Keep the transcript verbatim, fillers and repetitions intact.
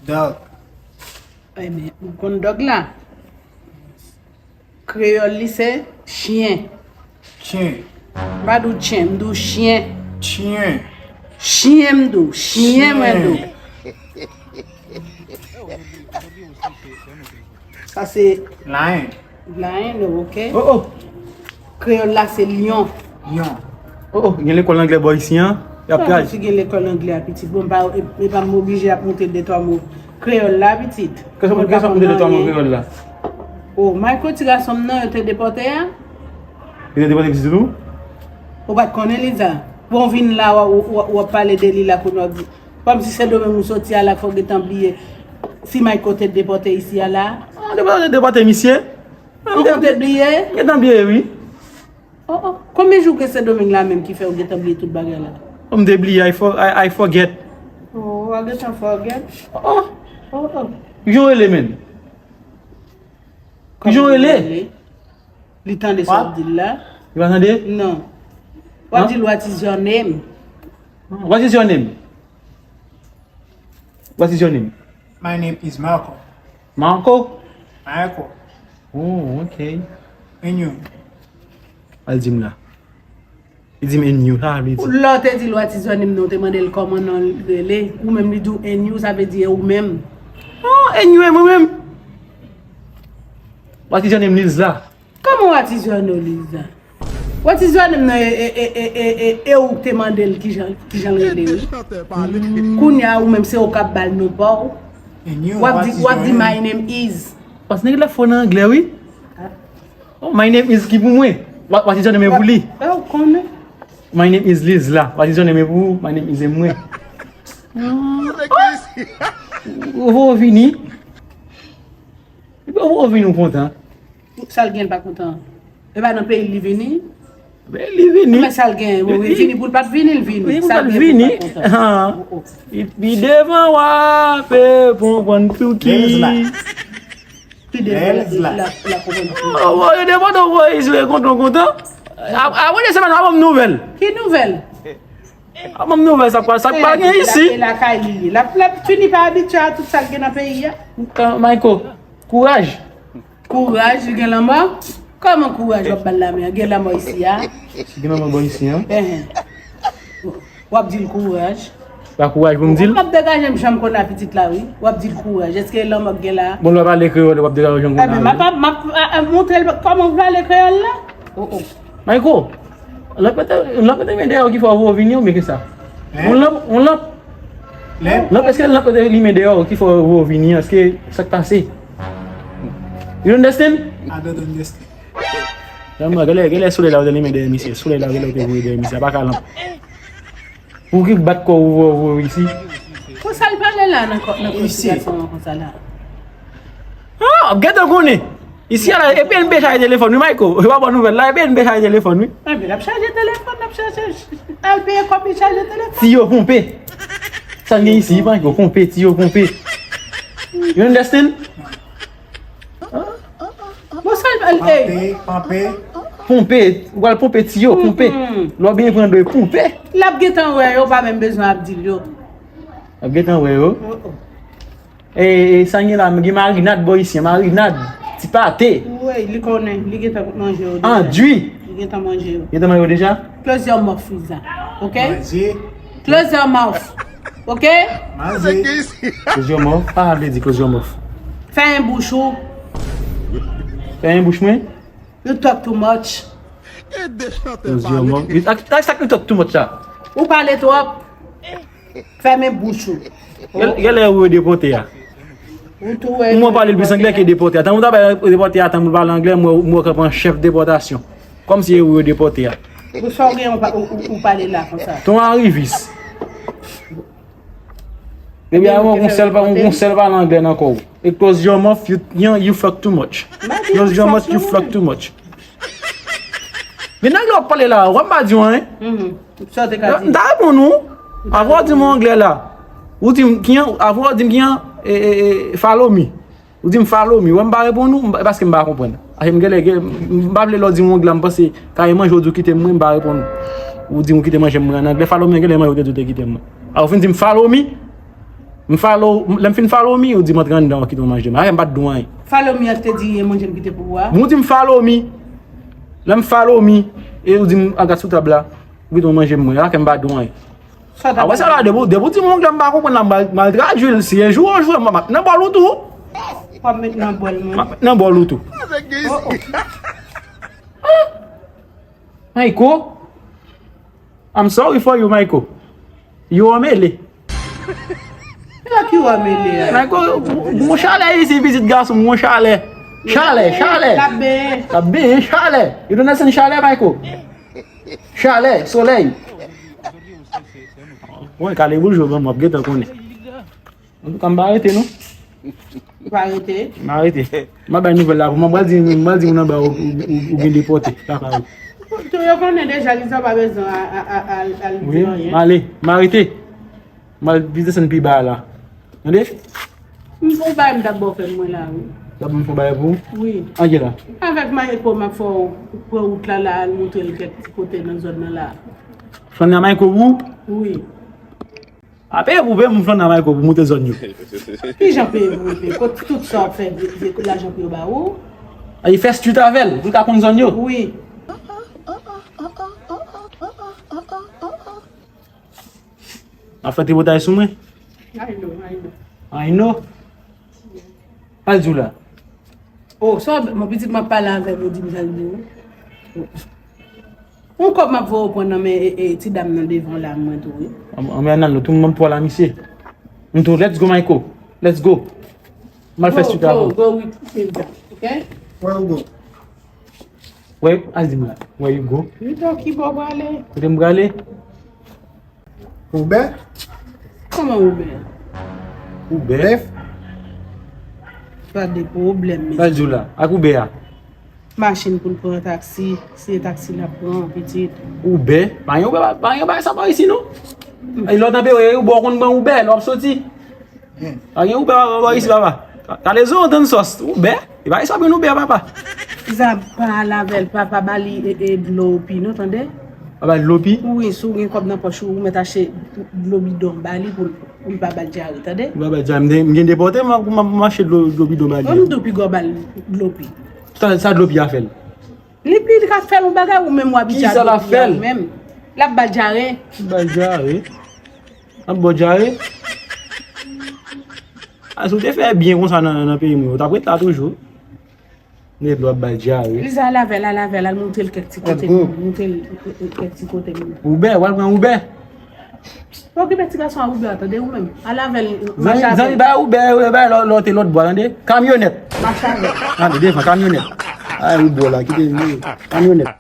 Dog. Ebyen, ou konn dog la? Kreyòl li se chyen. Chyen. M pa di w chen, m di w chyen. Chyen. Chyen m di w, chyen mwen di w. Sa se Lion. Lion, ok. Oh, oh. Kreyòl la se lyon. Lyon. Oh, oh, gen lekòl anglè bò isi an. Y ap Sa tray. Ki gen lekòl anglè a pitit. Bon, pa, e, e pa m oblije ap montre de twa mo kreyòl la pitit. Kèson, kèson pou de twa mo kreyòl la? Oh, Michael ti gason m nan, yo te depòte a? Yo te depòte pitit ou? Ou pa t konnen li sa? Bon, vin la, w, w, w, w ap pale de li la kounye w ap di. Kòmsi Sendomeng ou soti a la, fò w gentan bliye si Michael te depòte isi a la. Ah, depòte, depòte misye. Ou konn te bliye? Gentan bliye, wi. Oh, oh. Konbyen jou ke Sendomeng la menm ki fè w gentan bliye tout bagay la? Oh, m te bliye, I, for, I, I forget. Oh, w gentan forget? Oh, oh. Oh, oh. Kijan w rele, men? Kijan w rele? Li tande sa w ap di l la? Li pa tande? Non. W ap di l, "What is your name?" What is your name? What is your name? My name is Marco. Marco? Marco. Oh, ok. And you? Al di m la. Li di m and you, sa vle di. Lè w te di l, "What is your name?" non, w te mande l kòman non l rele. Ou menm li di w and you, sa vle di e ou menm. Oh, and you e mwen menm. What is your name, Lizla? Kòman what is your name, Lizla? What is your name nan e, e, e, e, e, e, e ou k te mande l kijan, kijan l rele, wi. Kounye a ou menm se ou k ap ba l non pa w. And you, W ap what di, is w ap your di, name? "My name is." Paske nèg la fò nan anglè, wi. Oh, my name is ki pou mwen. What, what is your name e pou li. E ou konnen. My name is Lizla. What is your name e pou ou. My name is e mwen. Ou, ou vini. Ou, ou vini ou kontan. Sa l gen l pa kontan. E pa nan peyi l li vini. Men li vini. Men sa l gen, ou vini pou l pa t vini, l vini. Wi, pou l pa t vini. Sa l gen pou l pa t kontan. Oh, oh. Epi devan w ap konprann pou ki. Pi devan l ap konprann pou ki. Oh, oh, yo devan w voye isi, kontan, kontan. Apre de semèn, w ap ban m nouvèl. Ki nouvèl? Ap ban m nouvèl, sa pral, sa pral gen isi. E lakay li ye. L ap, l ap fini pa abitye a tout sa l gen nan peyi a. Michael, kouraj. Kouraj, li gen lanmò? Kòman kouraj w ap ba l lanmò? Gen lanmò isi a? Gen lanmò bò isi an? Enhen. W ap di l kouraj. Pa kouraj pou m di l? W ap degaje m jan m konn a pitit la, wi. W ap di l kouraj. Èske lanmò k gen la? Bon, lè w pale kreyòl, w ap degaje w jan m konn a. Ebyen, m ap, m ap, a, a, montre l kòman w pale kreyòl la. Oh, oh. Michael, lanp yo te, lanp yo te limen dèyè w ki fè w vini oubyen ki sa? Hein? Yon lanp, yon lanp. Lanp? Lanp, èske lanp yo te limen dèyè w ki fè w vini an? Èske sa k pase? You understand? I don't understand. Genlè, genlè, genlè solèy la yo te limen dèyè misye. Solèy la genlè yo te voye dèyè misye. A pa ka lanp. Pou ki bat kò ou, ou, ou isi? Konsa l pale la nan kò, nan kò ti gason an konsa la. Ah, gentan konnen. Isi a la, e P N B chaje telefòn, wi, Michael. Yo pa ba w nouvèl la, e P N B chaje telefòn, wi. Ebyen, l ap chaje telefòn, l ap chaje, al peye kòb li chaje telefòn. Tiyo ponpe. Sa n gen isi, Michael, ponpe, tiyo ponpe. You understand? Bon, sa l pral, ey. Ponpe, ponpe. Ponpe, ou pral ponpe tiyo, ponpe. Lè w byen pran dlo, ponpe. L ap gentan wè yo, pa menm bezwen ap di l yo. L ap gentan wè yo. Oh, oh. E, e, sa n gen la, gen marinad bò isi, marinad, ti pate. Wi, li konnen, li gentan manje yo deja. Andui. Li gentan manje yo. Gentan manje yo deja? Close your mouth, Friza. Ok? Manje. Close your mouth. Ok? Manje. Close your mouth. Sa sa vle di close your mouth? Fèmen bouch ou. Fèmen bouch mwen? You talk too much. Close your mouth. Ak, ak sa k talk too much la? Ou pale twòp. Fèmen bouch ou. Genlè ou yo depòte a. Ou tou wè. Mwen pale l plis anglè ke depòte a. Tankou ta bay depòte a, tankou l pale anglè, mwen, mwen kanpe an chèf depòtasyon. Kòmsi e ou yo depòte a. Pou sa w gen, ou pa, ou, ou, ou pale la konsa. Ton arivis. Depi a yon sèl pa, yon sèl pale anglè nan kò w. E close your mouth, you, you, you fuck too much. Close your mouth, you fuck too much. Men anglè w ap pale la, w ap pa di w anyen. Sa w te ka di? M ta reponn ou. Avan w di m anglè la. Ou di m kijan, avan w di m kijan, e, e, e, follow me. Ou di m follow me, wè m pa reponn ou, m pa, paske m pa konprann. Paske m genlè, gen, m pa vle lè w di m yon gla, m panse, kareman, jodi w kite m, mwen, m pa reponn ou. Ou di m ou kite manje m, mwen, an anglè, follow me, genlè, manje w te di w te kite m. A, ou fin di m follow me? M follow, lè m fin follow me, ou di m antre anndan, ou kite w manje m. Arè m pa t di w anyen. Follow me an te di e manje m kite pou ou a. Bon, ou di m follow me. Lè m follow me, e ou di m al gad sou tab la, ou kite w manje m mwen. Arè m pa t di w anyen. Sa w t ap... A wè sa la, depi, depi w di m yon anglè m pa konprann la, m al, m al tradui l. Si yon jou ou jwe, m ap met nan bòl ou tou. W ap met nan bòl mwen. M ap met nan bòl ou tou. Oh, oh. Mayko, I'm sorry for you, Mayko. Yo anmele. Yo ki w anmele a? Mayko, gon chalè isi, pitit gason, gon chalè. Chalè, chalè. L ap benyen. L ap benyen, chalè. You don't understand chalè, Mayko? Chalè, solèy. Mwen kale boul jwe ban m ap gentan konnen. Antouka, m pa rete, non. Ou pa rete? M pa rete. M ap bay nouvèl la pou mwen. M pral di, m pral di moun anba ou, ou, ou, ou gen depòte. Kaka ou. Tout yo konnen deja, Liza pa bezwen a, a, a, al, al di anyen. Wi, m ale. M arete. M al desann pi ba la. Tande? M fon bagay m t ap ba w fè mwen la, wi. T ap fon bagay pou ou? Wi. An ki la? Avèk Mayeko, m ap fè w pran wout la, la, al montre l kèk ti kote nan zòn nan la. Fann nan Mayeko pou ou? Wi. A peye pou peye moun flann nan Mayko pou monte zòn yo. Kijan peye pou monte? Kot tout sa w ap fè, vye, vye lajan pou yo ba ou? A, li fè street avè l, pou l ka konn zòn yo. Wi. Ap fè tripotay sou mwen? I know, I know. I know? Sa l di w la? Oh, sa w, mon pitit, m ap pale avè l, yo di m sa l di w. Yon kòb m ap voye w pran nan men e, e, ti dam nan devan la, mwen tou, wi. An, an, men nan nou, tout moun pran la, misye. M tou, let's go, Mayko. Let's go. M al fè street avè w. Go, go, go with Hilda, okay? Where you go? Where, al di m la. Where you go? Hilda, ki bò w prale? Kote m prale? Oubè? Kòman Oubè? Oubè? Bèf? Gade pwoblèm, men. Sa l di w la? Ak Oubè a? Machin pou l pran taksi, se taksi l ap pran, pitit. Oubè? Pa gen Oubè, pa gen Oubè sa pa isi, non. E lòt nan peyi, ou bò konn pran Oubè, lè w ap soti. Pa gen Oubè pa, pa, pa isi, papa. Ka-, kalezon, tann sòs. Oubè? E pa isi, pa gen Oubè, papa. Zab, pa al avè l, pa, pa ba li, e, e, dlo pi, non, tande? Pa ba l dlo pi? Wi, si w gen kòb nan pòch ou, ou mèt achte dlo bidon ba li pou l, pou l pa ba l dyare, tande? Pou l pa ba l dyare. M gen, m gen depòte, m, m, m achte dlo, dlo bidon ba li. Bon, m di w piga w ba l dlo pi. Sa, sa dlo pi a fè l? Li pi, li ka fè l yon bagay, ou menm w abitye a dlo pi a ou menm. L ap ba l dyare. Ba l dyare. Ap ba w dyare. A, si w te fè byen konsa nan, nan peyi mwen, ou t ap ret la toujou. Nèg la ap bay dyare. Liza, al avè l, al avè l, al montre l kèk ti kote moun, montre l, e, e, kèk ti kote moun. Oubè, w al pran Oubè. Pa okipe ti gason a Oubè a, tande ou menm. Al avè l, mache avè l. Zanmi, bay Oubè, bay lò, lòte lòt bò, tande? Kamyonèt. Mache avè l. Tande, devan, kamyonèt. Ay, Oubè la, kite, kamyonèt.